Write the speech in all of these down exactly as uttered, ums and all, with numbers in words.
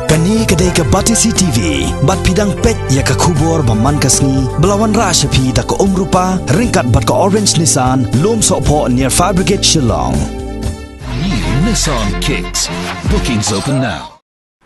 Kane ka dei ka Batesi T V, bad phi dang peit ïa ka khubor ba man ka sngi, ba la wanrah sha phi da ka Umrupa, ryngkat bad ka Orange Nissan, Lumsohphoh near Fire Brigade Shillong. New Nissan Kicks. Bookings open now.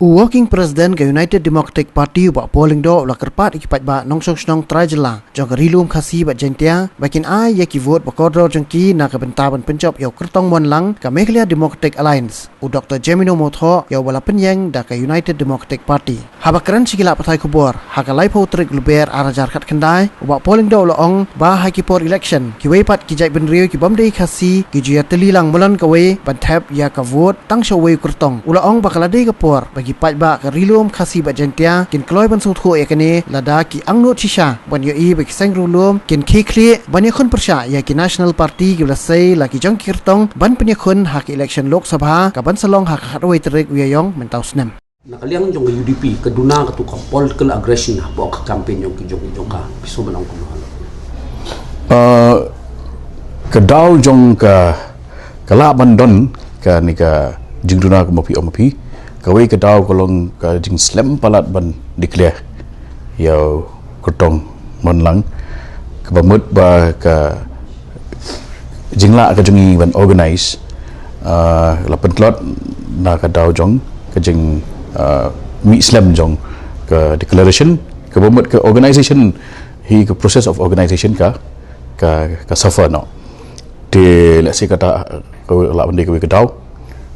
U Working President ka United Democratic Party u Bah Paul Lyngdoh u la kyrpad ïa ki paidbah nongshong shnong trai jylla jong ka Ri Lum Khasi bad Jaintia ba kin ai ïa ki vote ba kordor jong ki na ka bynta ban pynjop ïa u kyrtong mon lang ka Meghalaya Democratic Alliance, u Doktor Jemino Myrthuh, ïa uba la pynïeng da ka United Democratic Party. Haba kren sha ki lad pathai khubor ha ka laiphew tarik Lber ar hajar khatkhyndai, u Bah Paul Lyngdoh u la ong ba ha ki por election, kiwei pat ki jaitbynriew ki bym dei Khasi ki ju ïatylli lang mulon kawei ban thep ïa ka vote tang sha uwei u kyrtong. U la ong ba ka la dei ka por ba ki paidbah ka Ri Lum Khasi bad Jaintia kin kloi ban sngewthuh ïa kane, lada ki angnud shisha ban ïohi ba ki seng riewlum kin khie khlieh ban ïakhun pyrshah ïa ki National Party kiba la sei la ki jong ki kyrtong ban pynïakhun ha ka election Lok Sabha kaban sa long ha ka khatwei tarik u Ïaïong mynta u snem. Na ka liang jong ka U D P, ka duna katto ka political aggression hapoh ka campaign jong ki jong ki jong ka, phi sngewbha ban ong kumno halor? Uh, ka daw jong ka, ka lah ban don kane ka jingduna, kumba phi ong ma phi, kawei ka daw ka long ka jingslem palat ban declare ïa u kyrtong mon lang, kaba mut ba ka jinglah ka jong ngi ban organise, ah, la pyntlot na ka daw jong ka jing, ah, mih slem jong ka declaration, kaba mut ka organisation hi, ka process of organisation ka, ka, ka suffer noh. Te lehse kata ka lah ban dei kawei ka daw.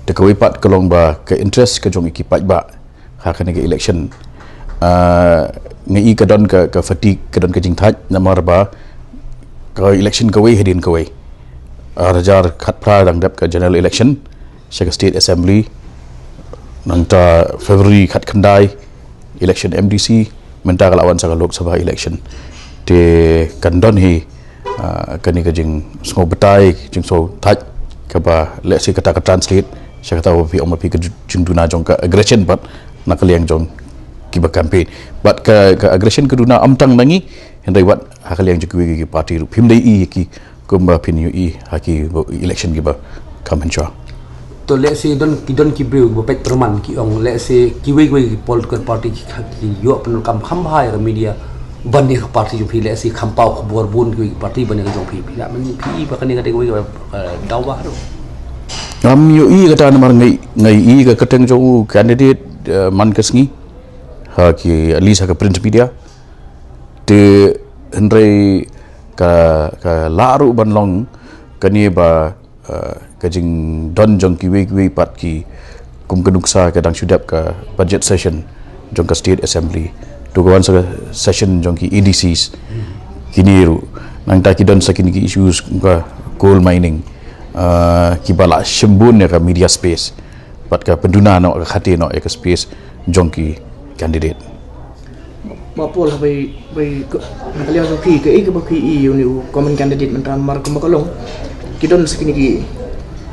Te kawei pat ka long ba ka interest ka jong ki paidbah ha kane ka election, ah, nga i ka don ka, ka fatigue, ka don ka jingthait, namar ba ka election kawei hadien kawei. Ar hajar khatphra dang dep ka general election sha ka state assembly, nangta February khatkhyndai election M D C, mynta ka la wan sa ka Lok Sabha election. Te kan don hi, ah, kane ka jingsngewbatai, jingsngewthait, kaba lehse kata ka translate sha kata ba phi ong ma phi ka ju-, jingduna jong ka aggression pat na ka liang jong kiba campaign. Bad ka, ka aggression ka duna ym tang na ngi, hynrei wat ha ka liang jong kiwei ki party ruh phim dei i ki, kumba phin ïohi ha ki election kiba kham hynshwa. To lehse don ki, don ki briew ba peit pyrman ki ong, lehse kiwei kiwei ki political party ki, ki ïoh pyndonkam kham bha ïa ka media ban ïa ka party jong phi, lehse kham paw khubor bun kiwei ki party ban ïa ka jong phi. Phi lah ban ïohi ba kane ka dei kawei ka, eh, daw ba haduh. Ngam ïohi kata namar ngai, ngai i ka kyrteng jong u candidate, eh, man ka sngi ha ki, at least ha ka print media. Te hynrei ka, ka lah ruh ban long kane ba, uh, ka jingdon jong kiwei kiwei pat ki, kum ka nuksa ka dang shu dep ka budget session jong ka state assembly, to ka wan sa ka session jong ki A D Cs, kine ruh nangta ki don sa kine ki issues kum ka coal mining, uh, kiba la shim bun ïa ka media space bad ka pynduna noh, ka khate noh ïa ka space jong ki candidate. Bah Paul, ha bai, bai ka, na ka liang jong phi, kaei kaba phi i ïa une u common candidate mynta, namar kumba ka long ki don sa kine ki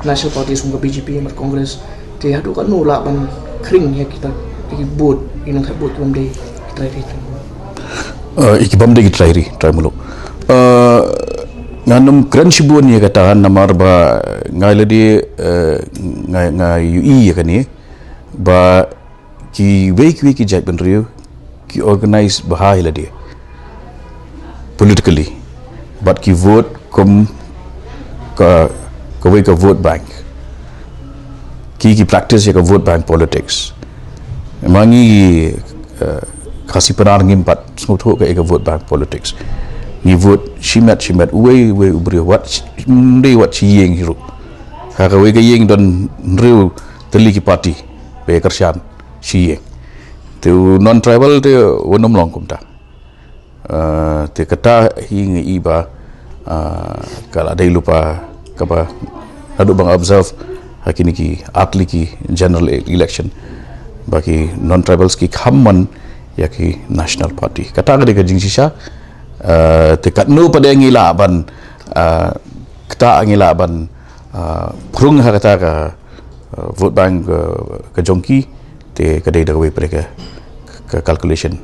national parties kum ka B J P bad Congress. Te haduh katno lah ban khring ïa kita ki vote, ïa nongthep vote ki bym dei ki trai ri, trai muluk? Eh, ïa ki bym dei ki trai ri, trai muluk. Eh, ngan ym kren shibun ïa kata namar ba nga lade, eh, nga, nga ïohi ïa kane ba kiwei kiwei ki jaitbynriew ki organise bha ïa lade politically, bad ki vote kum ka, kawei ka vote bank. Ki, ki practice ïa ka vote bank politics. Ma ngi, eh, Khasi Pnar ngim pat sngewthuh kaei ka vote bank politics. Ngi vote shimet shimet, uwei uwei u briew, wat shi, ym dei wat shi ïing hi ruh. Ha kawei ka ïing don hynriew tylli ki party ba ïa kyrshan shi ïing. Te u non tribal te un ym long kumta. Eh, te kata hi nga i ba, eh, ka la dei lypa kaba naduh ba nga observe ha kine ki artylli ki general e-, election, ba ki non tribals ki kham mon ïa ki national party. Kata ka dei ka jingshisha. Eh, te katno pat ngi lah ban, eh, kata ngi lah ban, eh, pyrshang ha kata ka, eh, vote bank, eh, ka jong ki, te ka dei da kawei pat ka, ka calculation.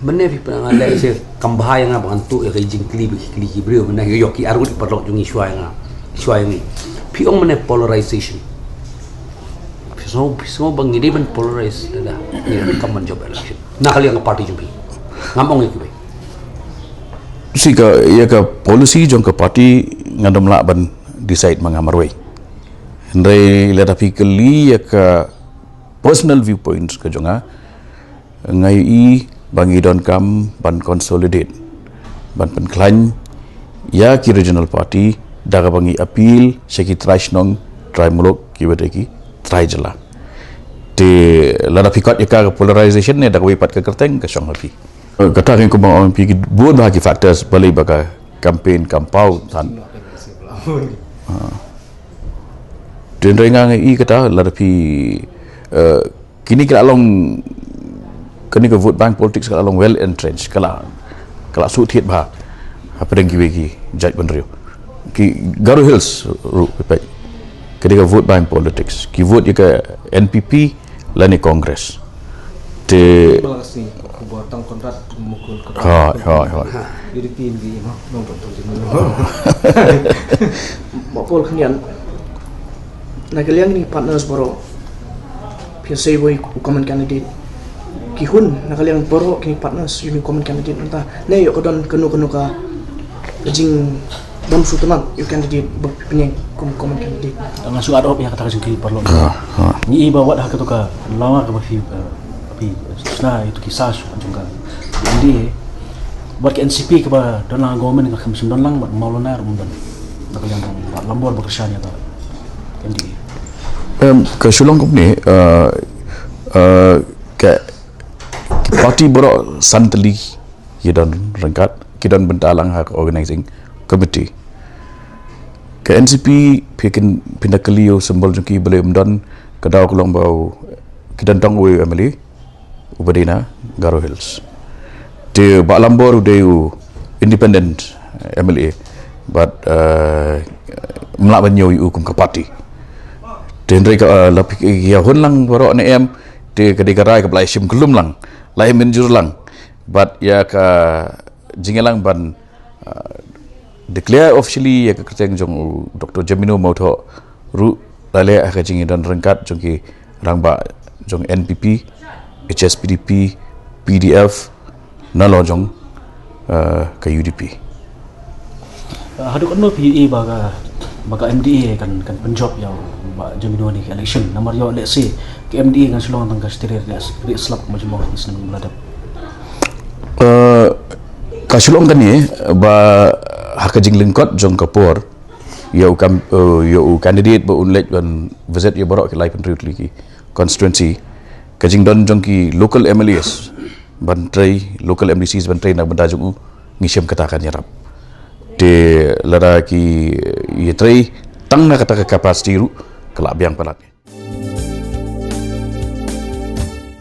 Mynne phi pynang leh se kam bha ïa nga ba ngan tuh ïa ka jingkylli ba ki kylli ki briew, mynne ïoh ki arngut ki paralok jong ngi shuwa ïa nga, shuwa ïa ngi. Phi ong mynne polarization. Phi Sngewbha, sngewbha ba ngi dei ban polarize lada ngi donkam ban jop election na ka liang ka party jong phi. Ngam ong ïa kiwei. Si ka, ïa ka policy jong ka party ngan ym lah ban decide ma nga marwei. Hynrei lada phi kylli ïa ka personal viewpoints ka jong nga, nga ïohi ba ngi donkam ban consolidate, ban pynkhlaiñ ïa ki regional party da kaba ngi appeal sha ki trai shnong, trai muluk, kiba dei ki trai jylla. Te lada phi kot ïa ka polarization ne da kawei pat ka kyrteng ka shong ha phi. Kata ka kumba ong phi ki bun bha ki factors, balei ba ka campaign kam paw than. Te hynrei nga ïohi kata lada phi, eh, kine ki la long, kane ka vote bank politics ka la long well entrenched, ka la, ka la shu thied bha hapdeng kiwei ki jaitbynriew. Ki Garo Hills ruh phi peit, kane ka vote bank politics, ki vote ïa ka N P P lane Congress. Te Bala kasi khubor tang Conrad Mukul ka. Hooid, hooid, hooid. Jadi tim di, no, no, no, no, no. Ba Paul khnian. Na ka liang kine ki partners baroh, phi sa wei u common candidate. Ki hun na ka liang baroh kine ki partners ïa une u common candidate mynta. Ne ïoh ka don kano kano ka jingbym sngewtynnat ïa u candidate ba phi pynïeng kum common candidate. Nga shu add on ïa kata ka jingkylli paralok. Ah, ah. Ngi i ba wat ha kato ka lawa kaba phi, eh, phi, eh, shna ïa kito ki sas jong ka M D A. Bad ka N C P kaba don lang ha government nga kham shym don lang, bad Maulana ruh ym don. Na ka liang jong Bah Lambor ba kyrshan ïa ka M D A. Em, ka shu long kumne, eh, eh, ka party baroh san tylli ki don ryngkat, ki don bynta lang ha ka organizing committee. Ka N C P phi kin, phin da kylli ïa u symbol jong ki balei ym don, ka daw ka long ba u, ki don tang uwei u M L A uba dei na Garo Hills. Te Bah Lambor u dei u independent M L A, bad, eh, ym lah ban ñiew ïa u kum ka party. Te hynrei ka, eh, la phi ïa hun lang baroh ne em, te ka dei ka rai kaba la shim kyllum lang, la mynjur lang. Bad ïa ka jingïalang ban, ah, declare officially ïa ka kyrteng jong u Doctor Jemino Mawthoh ruh la leh ha ka jingïadon ryngkat jong ki rangbah jong N P P, H S P D P, P D F, nalor jong, ah, ka U D P. Ah, haduh katno phi ïohi ba ka, ba ka M D A kan, kan pynjop ïa u Bah Jemino ha kane ka election? Namar ïoh lehse ka M D A kan shu long tang ka shatei rieh, rieh slap kumba jong ki snem ba la dep. Eh, ka shu long kane ba ha ka jinglyngkot jong ka por ïa u kam, eh, ïa u candidate ba un leit ban visit ïa baroh ki laiphew tylli ki constituency, ka jingdon jong ki local M L As ban trei, local M D Cs ban trei na ka bynta jong u, ngi shem kata kan ïarap. Te lada ki ïatrei tang na kata ka capacity ruh, ka la biang palat.